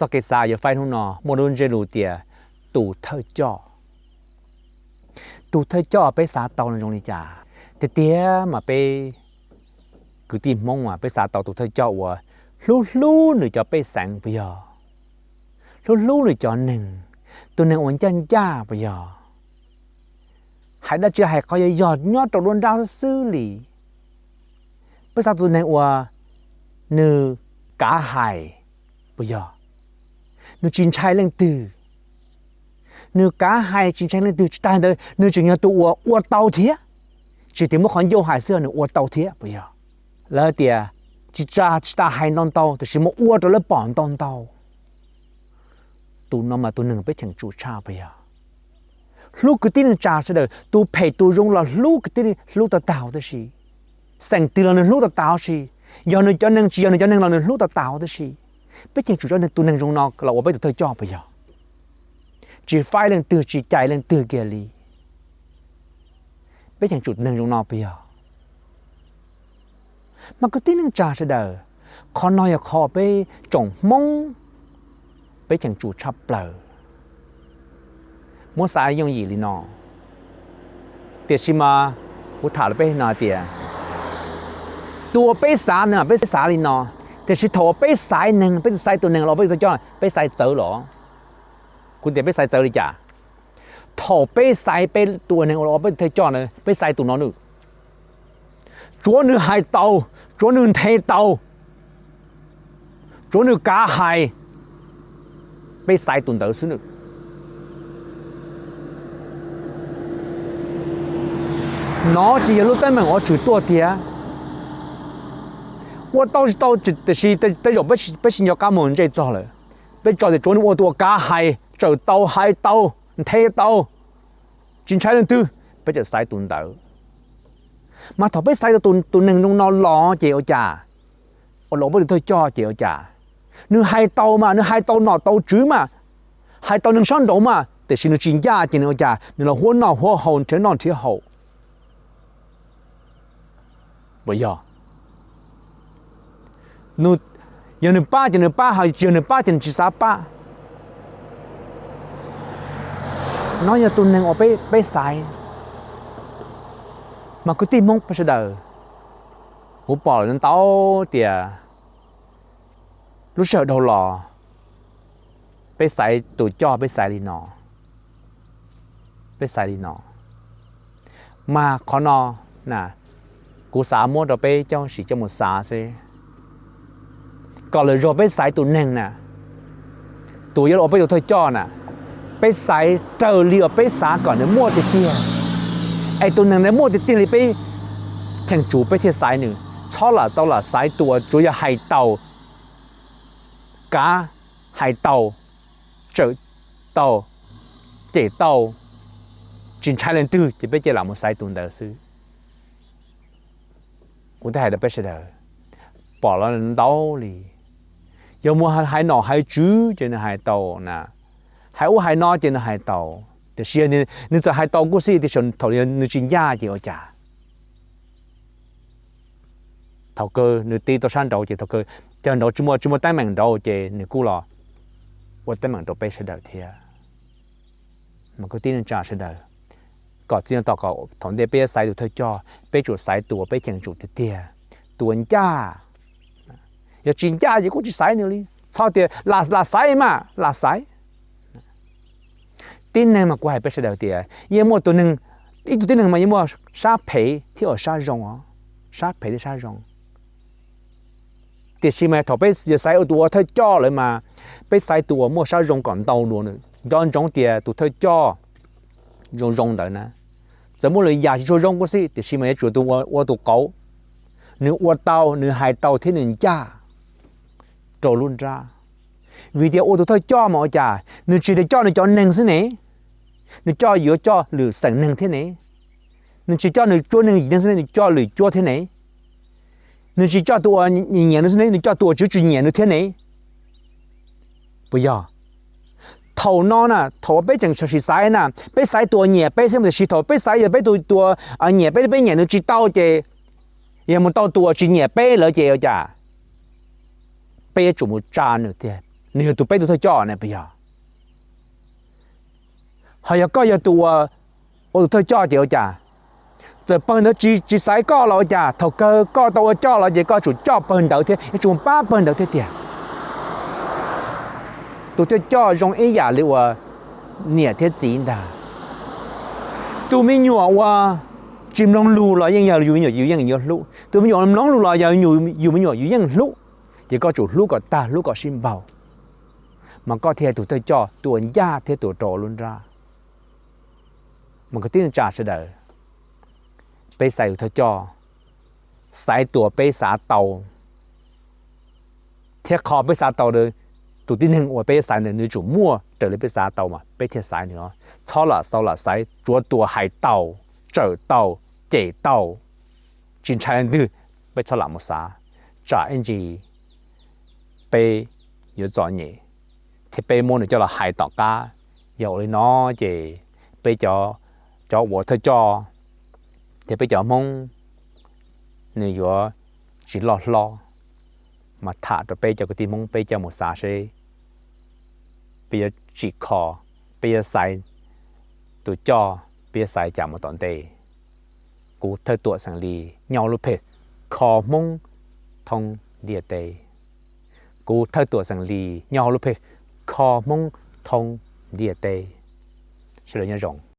Txoj kev xav yuav faib hnub no muaj lub ntsiab lus tias tus thawj coj. Tus thawj coj peb xav tau nws zoo li cas? Tiag tiag mas peb kwv tij Hmoob mas peb xav tau tus thawj coj uas hlub hlub nws cov pej xeem puas yog? Hlub hlub nws cov neeg, tus neeg uas ncaj ncaj puas yog? Hais dab tsi hais qhov yog yog nyob rau nruab nrab xwb xwb li. Peb xav tus neeg uas nws kav hais puas yog? Nws tsis ntshai leej twg. Nws kav hais tsis ntshai leej twg, tsis tas ntawd nws tseem yog tus uas ua tau thiab. Tsis tias muab qhov ncauj hais xwb, nws ua tau thiab puas yog? Lawv tias tsis tas, tsis tas hais ntau ntau, tiam sis mus ua rau lawv pom ntau ntau. Tus no mas tus neeg peb cheem tsum tshaj puas yog? Hlub kwv tij neej tsa sawv daws, tus phem tus zoo los hlub kwv tij, hlub tag tag huv tib si. Xeem twg los nws hlub tag tag huv si. Yog nws cov neeg tsis yog nws cov neeg los nws hlub tag tag huv tib si. Peb cheem tsum coj tus neeg zoo no los ua peb tus thawj coj puas yog? Tsis faib leej twg tsis cais leej twg kiag li. Peb cheem tsum tus neeg zoo no puas yog? Mas kwv tij neej tsa sawv daws, qhov no yog qhov peb tsoom Hmoob peb cheem tsum tshaj plaws. Muab xav yooj yim li no, tiam sis mas kuv tham rau peb no hais tias tus uas peb xav na peb xav li no, tiam sis thaum uas peb xaiv neeg, peb xaiv tus neeg los peb tus thawj coj, peb xaiv txawv los? Kuv tias peb xaiv txawv li cas? Thaum peb xaiv peb tus neeg uas los ua peb tus thawj coj na, peb xaiv tus no nawb, tsuav nws hais tau, tsuav nws nthe tau, tsuav nws kav hais, peb xaiv tus ntawd xwb nawb. Nov ces yog lub teeb meem uas tshwm tuaj tiag. Ua tau tsis tau, tiam sis tej zaum peb tsis nco qab mus ntse txog lawm. Peb tso tias tsuav nws ua tus uas kav hais, tsawm tau, hais tau, nthe tau, tsis ntshai leej twg, peb txawm xaiv tus ntawd. Mas thaum peb xaiv tau tus neeg zoo no los ces ua cas? Uas los peb tus thawj coj ces ua cas? Nws hais tau mas, nws hais tau nom tau tswv mas, hais tau neeg sab nraud mas, tiam sis nws tsis ncaj ces nws ua cas? Nws los huab noj huab haus, nrhiav noj nrhiav haus. Puas yog? Yog nws pab ces nws pab, ho tsis yog nws pab ces nws tsis xav pab. No yog tus neeg uas peb xaiv. Mas kwv tij Hmoob peb sawv daws, kuv pom lawm ntau tias lub sij hawm dhau los peb xaiv tus coj peb xaiv li no, peb xaiv li no. Mas qhov no na, kuv xav muab rau peb coj sim coj mus xav xwb, kom lwm zaug peb xaiv tus neeg na, tus yuav los ua peb tus thawj coj na, peb xaiv raws li uas peb xav kom nws muaj tiag tiag, es tus neeg ntawd muaj tiag tiag li peb cheem tsum peb thiaj xaiv nws. Txhob lam tau lam xaiv tus uas tsuas yog hais tau, kav, hais tau, tsawm tau, cem tau, tsis ntshai leej twg ces peb cia lam mus xaiv tus ntawd xwb. Kuv thiaj hais rau peb sawv daws, pom los ntau li, yog mus hais nom hais tswv ces nws hais tau na, hais ub hais no ces nws hais tau, tiam sis nws txawm hais tau kuj xij tiam sis thaum nws tsis ncaj ces ua cas? Thaum kawg nws tib tau sab nraud ces thaum kawg cov nraud tsis muaj, tsis muaj teeb meem nraud ces nws kuj los ua teeb meem rau peb sawv daws thiab. Mas kwv tij neej tsa sawv daws, kom txij no tom kom thaum ntej peb yuav xaiv tus thawj coj, peb tsum xaiv tus uas peb cheem tsum tiag tiag, tus uas ncaj. Yog tsis ncaj ces kuj tsis xaiv nws li, txhob tias lam xaiv mas lam xaiv. Tib neeg mas kuv hais peb sawv daws tias yeej muaj tus neeg, ib tug tib neeg mas yeej muaj sab phem thiab uas sab zoo os, sab phem thiab sab zoo. Tiam sis mas thaum peb yuav xaiv ua tus ua thawj coj lawm mas peb xaiv tus uas muaj sab zoo kom ntau dua nws, nco ntsoov tias tus thawj coj zoo zoo ntawd na, txawm muaj lwm yam tsis tshua zoo kuj xij tiam sis mas yuav tsum tus ua tus qauv, nws ua tau, nws hais tau thiab nws ncaj rau lub nrab. Vim tias ua tus thawj coj mas ua cas nws tsis tias coj nws cov neeg xwb ne, nws coj yuav coj lwm xeem neeg thiab ne. Nws tsis coj nws cuab neeg yim neeg xwb ne, nws coj lwm cuab thiab ne. Nws tsis coj tus uas nyiam nws xwb ne, nws coj tus uas tsis tsis nyiam nws thiab ne. Puas yog? Thaum no na, thaum uas peb tseem sawv tsees xaiv na, peb xaiv tus uas nyiam peb xwb, tiam sis thaum peb xaiv yog peb tus, tus uas nyiam peb, peb nyiam nws tsis tau ces yog mus tau tus uas tsis nyiam peb lawm ces ua cas? Peb yuav tsum mus tsa nws tiag, nws yog tus peb tus thawj coj ne puas yog? Ho yog koj yog tus ua, ua tus thawj coj ces ua cas? Txawm pawg ntawd tsis, tsis xaiv koj los ua cas, thaum kawg koj tau ua coj los ces koj tsum coj pawg ntawd thiab, yuav tsum pab pawg ntawd thiab tiag. Tus thawj coj zoo ib yam li uas niam thiab txiv ntag. Tus me nyuam uas tsis mloog lus los yeej yog yus me nyuam yus yeej yuav hlub, tus me nyuam mloog lus los yog yus me nyuam yus yeej hlub. Ces koj tsum hlub kom tag, hlub kom sib npaug, mas koj thiaj yog tus thawj coj, tus uas ncaj thiab tus rau lub nrab. Mas kwv tij neej tsa sawv daws, peb xaiv tus thawj coj, xaiv tus uas peb xav tau, thiab qhov peb xav tau, tus tib neeg uas peb xaiv ntawd nws tsum muaj raws li peb xav tau mas peb thiaj xaiv nws os. Txhob lam xaus lam xaiv tsuav tus uas hais tau, tsawm tau, cem tau, tsis ntshai leej twg, peb txhob lam mus xav, tsam ib ntsis peb yuav txom nyem thiab peb muab nws coj los hais tom qab. Yog ua li no ces peb cov, cov uas thawj coj thiab peb cov Hmoob nws yuav tsis loj hlob. Mas tham rau peb cov kwv tij Hmoob peb coj mus xav seb peb yuav tsim kho, peb yuav xaiv tus coj, peb yuav xaiv cas mus tom ntej. Kuv Thawj Tuam xeem Lis nyob hauv lub page Kho Hmoob Thoob Ntiaj Teb. Kuv Thawj Tuam xeem Lis nyob hauv lub page Kho Hmoob Thoob Ntiaj Teb. Sawv daws nyob zoo.